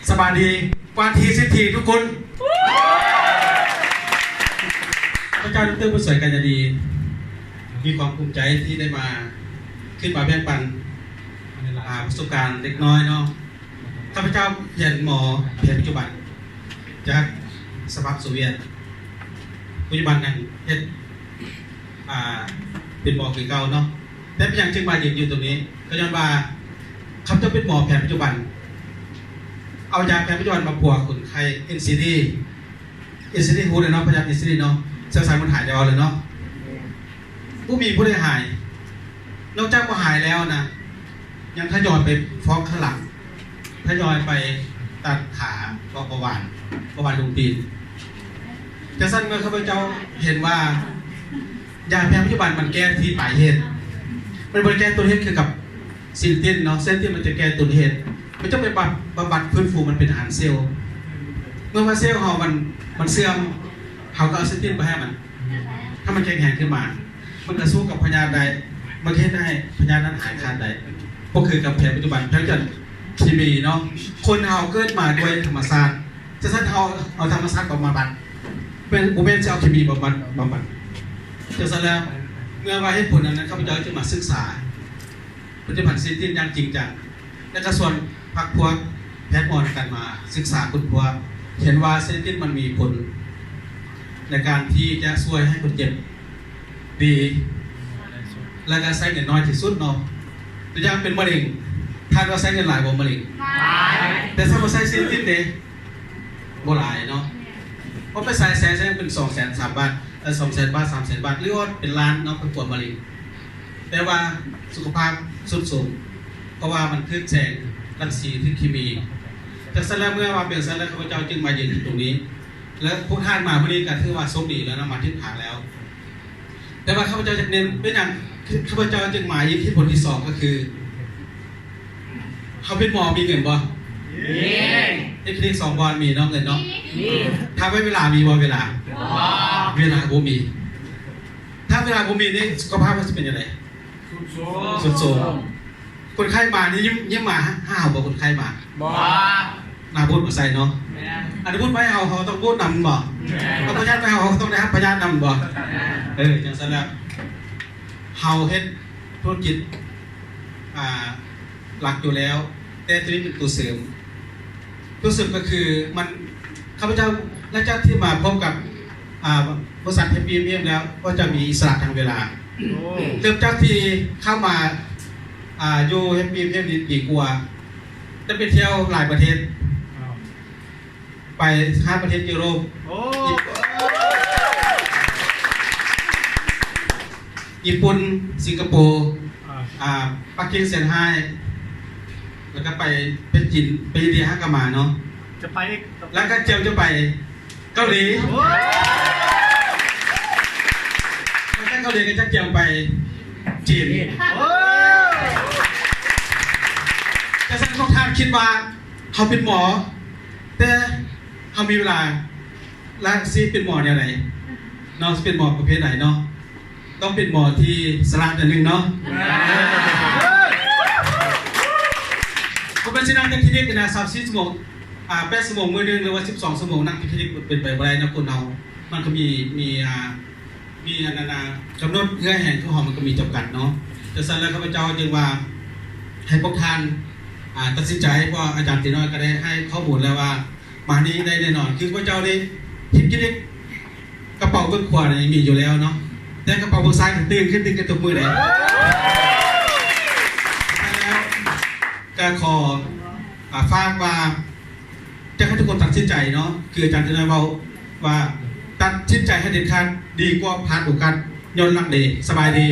ສະບາຍດີ ວ່າທີ່ເສດຖີທຸກຄົນ. ຂ້າພະເຈົ້າ ດອກເຕີ ບຸນສວຍ ກັນຍາດີ ມີຄວາມພູມໃຈທີ່ໄດ້ມາຂຶ້ນມາແບ່ງປັນ ອ່າ ປະສົບການເລັກນ້ອຍເນາະ. ຂ້າພະເຈົ້າຮຽນໝໍແຜນປັດຈຸບັນຈາກສະຫະພາບໂຊວຽດ. ປັດຈຸບັນນັ້ນເຮັດ ອ່າ ເປັນໝໍຄືເກົ່າເນາະ. ແຕ່ເປັນຫຍັງຈຶ່ງມາຢືນຢູ່ຕົງນີ້? ກໍຍ້ອນວ່າຂ້າພະເຈົ້າເປັນໝໍແຜນປັດຈຸບັນ ເອົາຢາແຜນປັດຈຸບັນມາປົວຄົນໄຂ້ ເອັນຊີດີ. ເອັນຊີດີ ຮູ້ແລ້ວເນາະ, ພະຍາດ ເອັນຊີດີ ເນາະ, ເຊວສາຍມັນຫາຍແລ້ວເນາະ. ບໍ່ມີຜູ້ໃດຫາຍ ນອກຈາກບໍ່ຫາຍແລ້ວນະ ຍັງທະຍອຍໄປຟອກຂ້າງຫຼັງ, ທະຍອຍໄປຕັດຂາ, ເພາະເບົາຫວານ, ເບົາຫວານລົງຕີນ. ຈັ່ງຊັ້ນ ເມື່ອຂ້າພະເຈົ້າເຫັນວ່າ ຢາແຜນປັດຈຸບັນມັນແກ້ທີ່ປາຍເຫດ, ມັນບໍ່ໄດ້ແກ້ຕົ້ນເຫດຄືກັບເຊນຕິນເນາະ. ເຊນຕິນມັນຈະແກ້ຕົ້ນເຫດ, ມັນຈະໄປບຳ ບຳບັດຟື້ນຟູມັນເປັນອາຫານເຊວ. ເມື່ອວ່າເຊວເຮົາມັນ ມັນເສື່ອມ, ເຮົາກໍເອົາເຊນຕິນໄປໃຫ້ມັນ ໃຫ້ມັນແຂງແຮງຂຶ້ນມາ, ມັນກໍສູ້ກັບພະຍາດໄດ້, ມັນເຮັດໃຫ້ພະຍາດນັ້ນຫາຍຂາດໄດ້. ບໍ່ຄືກັບແຜນປັດຈຸບັນ, ແຜນປັດຈຸບັນເຄມີເນາະ. ຄົນເຮົາເກີດມາດ້ວຍທຳມະຊາດ, ຈັ່ງຊັ້ນເຮົາເອົາທຳມະຊາດບຳບັດ, ແມ່ນ ບໍ່ແມ່ນຊິເອົາເຄມີບຳບັດ, ບຳບັດ. ຈັ່ງຊັ້ນແລ້ວ ເມື່ອວ່າເຫດຜົນອັນນັ້ນ ຂ້າພະເຈົ້າຈຶ່ງມາສຶກສາ ຜະລິດຕະພັນເຊນຕິນຢ່າງຈິງຈັງ ແລະ ກະຊວນພັກພວກແພດໝໍນຳກັນມາສຶກສາຄົ້ນຄວ້າ, ເຫັນວ່າເຊນຕິນມັນມີຜົນໃນການທີ່ຈະຊ່ວຍໃຫ້ຄົນເຈັບດີ ແລະ ກະໃຊ້ເງິນນ້ອຍທີ່ສຸດເນາະ. ຕົວຢ່າງເປັນມະເຮັງ, ທ່ານວ່າໃຊ້ເງິນຫຼາຍບໍ່ມະເຮັງ? ຫຼາຍ. ແຕ່ຖ້າບໍ່ໃຊ້ເຊນຕິນເດ? ບໍ່ຫຼາຍເນາະ. ເພາະໄປໃສ່ແສນ ແສນເປັນສອງແສນ ສາມບາດ, ເອີ ສອງແສນບາດ, ສາມແສນບາດ ຫຼືວ່າເປັນລ້ານເນາະ ໄປກວດມະເຮັງ. ແຕ່ວ່າສຸຂະພາບຊຸດໂຊມ ເພາະວ່າມັນຖືກແສງລັງສີ ຖືກເຄມີ. ຈັ່ງຊັ້ນແລ້ວ ເມື່ອວ່າເປັນຊັ້ນແລ້ວ ຂ້າພະເຈົ້າຈຶ່ງມາຢືນຢູ່ຕົງນີ້ ແລະ ພວກທ່ານມາມື້ນີ້ກໍຖືວ່າໂຊກດີແລ້ວນະ, ມາຖືກທາງແລ້ວ. ແຕ່ວ່າຂ້າພະເຈົ້າຢາກເນັ້ນ ເປັນຫຍັງຂ້າພະເຈົ້າຈຶ່ງມາອີກ? ເຫດຜົນທີສອງກໍຄື ເຮົາເປັນໝໍມີເງິນບໍ່? ມີ. ເຮັດຄລີນິກສອງບ່ອນມີເນາະ ເງິນເນາະ? ມີ. ຖ້າໄວ້ເວລາມີບໍ່? ເວລາ ບໍ່ ເວລາບໍ່ມີ. ຖ້າເວລາບໍ່ມີນີ້ ສຸຂະພາບເຮົາຊິເປັນຈັ່ງໃດ? ຊຸດໂຊມ ຊຸດໂຊມ. ຄົນໄຂ້ມານີ້ຍິ້ມ ຍິ້ມມາຫາເຮົາບໍ່? ຄົນໄຂ້ມາ ບໍ່ ໜ້າບູດມາໃສ່ເນາະ. ແມ່ນ. ອັນນີ້ບູດໄປເຮົາ ເຮົາຕ້ອງບູດນຳບໍ່? ແມ່ນ. ເອົາພະຍາດໄປເຮົາ ເຮົາຕ້ອງໄດ້ຮັບພະຍາດນຳບໍ່? ແມ່ນ. ເອີ ຈັ່ງຊັ້ນແລ້ວ ເຮົາເຮັດທຸລະກິດ ອ່າ ຫຼັກຢູ່ແລ້ວ, ແຕ່ໂຕນີ້ເປັນໂຕເສີມ. ໂຕເສີມກໍຄືມັນ ຂ້າພະເຈົ້າ ຫຼັງຈາກທີ່ມາພົບກັບ ອ່າ ບໍລິສັດ Happy Medium ແລ້ວ ກໍຈະມີອິດສະຫຼະທາງເວລາ. ໂອ້. ເລີ່ມຈາກທີ່ເຂົ້າມາ ອ່າ ຢູ່ Happy Medium ນີ້ປີກວ່າ, ໄດ້ໄປທ່ຽວຫຼາຍປະເທດ. ອ້າວ. ໄປຫ້າປະເທດຢູໂຣບ. ໂອ້ ຍີ່ປຸ່ນ, ສິງກະໂປ, ອ່າ ອ່າ ປັກກິ່ງ, ຊຽງໄຮ້, ແລ້ວກໍໄປ ໄປຈີນ, ໄປອິນເດຍ ຫາກະມາເນາະ. ຈະໄປອີກ ແລ້ວກໍຈຽມຈະໄປເກົາຫຼີ. ໂອ້ ແລ້ວກໍເກົາຫຼີກໍຈະຈຽມໄປຈີນ. ໂອ້ ຈັ່ງຊັ້ນ ພວກທ່ານຄິດວ່າເຮົາເປັນໝໍ ແຕ່ເຮົາມີເວລາ ແລະ ຊິເປັນໝໍແນວໃດເນາະ? ຊິເປັນໝໍປະເພດໃດເນາະ? ຕ້ອງເປັນໝໍທີ່ສະຫຼາດໜ້ອຍໜຶ່ງເນາະ. ບໍ່ແມ່ນຊິນັ່ງແຕ່ຄລີນິກນະ ຊາວສີ່ຊົ່ວໂມງ ອ່າ ແປດຊົ່ວໂມງມື້ໜຶ່ງ ຫຼືວ່າສິບສອງຊົ່ວໂມງນັ່ງທີ່ຄລີນິກ ເປັນໄປບໍ່ໄດ້ເນາະ. ຄົນເຮົາມັນກໍມີ ມີ ອ່າ ມີອັນນັ້ນນະ ກຳນົດເຫື່ອແຮງຂອງເຮົາມັນກໍມີຈຳກັດເນາະ. ຈັ່ງຊັ້ນແລ້ວ ຂ້າພະເຈົ້າຈຶ່ງວ່າໃຫ້ພວກທ່ານ ອ່າ ຕັດສິນໃຈ, ເພາະວ່າອາຈານຕີນ້ອຍກໍໄດ້ໃຫ້ຂໍ້ມູນແລ້ວວ່າ ມານີ້ໄດ້ແນ່ນອນ. ຄືພວກເຈົ້ານີ້ເຮັດກິນເອງ, ກະເປົາເບື້ອງຂວານີ້ມີຢູ່ແລ້ວເນາະ, ແຕ່ກະເປົາເບື້ອງຊ້າຍນີ້ຕຶງຂຶ້ນ, ຕຶງຂຶ້ນທຸກມື້ເດ້. ແລ້ວກະຂໍ ອ່າ ຝາກວ່າ ຢາກໃຫ້ທຸກຄົນຕັດສິນໃຈເນາະ, ຄືອາຈານທີ່ໄດ້ເວົ້າວ່າ ຕັດສິນໃຈໃຫ້ເດັດຂາດ ດີກວ່າພາດໂອກາດຍ້ອນລັງເລ. ສະບາຍດີ.